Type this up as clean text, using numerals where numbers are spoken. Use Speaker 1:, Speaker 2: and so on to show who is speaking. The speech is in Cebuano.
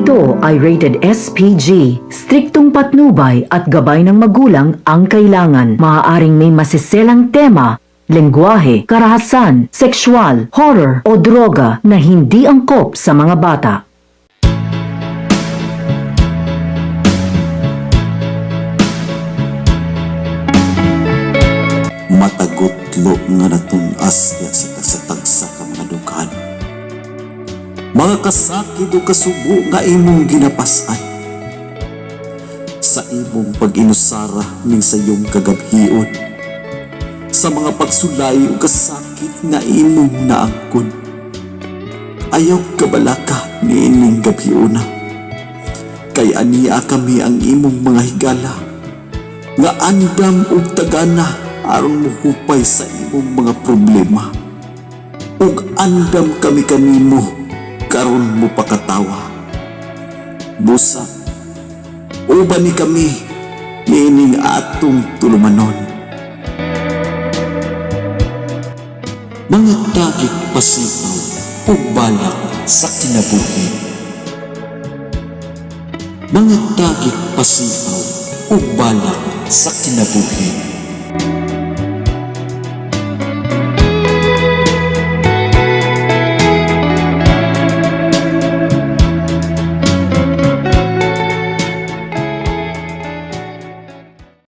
Speaker 1: Ito ay rated SPG. Striktong patnubay at gabay ng magulang ang kailangan. Maaaring may masiselang tema, lengguwahe, karahasan, sexual, horror o droga na hindi angkop sa mga bata.
Speaker 2: Matagutlo nga natun-as diya sa tagsa-tagsa ka mga dughan. Mga kasakit o kasubo nga imong ginapasan. Sa imong pag-inusara ning sayong kagabhion. Sa mga pagsulay o kasakit nga imong naangkon. Ayaw kabalaka niining gabhiona. Kay ania kami ang imong mga higala nga andam ug tagana aron mohupay sa imong mga problema. Ug andam kami kanimo karon mo pakatawa. Busa, uban ni kami niining atong tulumanon. Mga tagig pasipaw ug balak sa kinabuhi. Mga tagig pasipaw ug balak sa kinabuhi.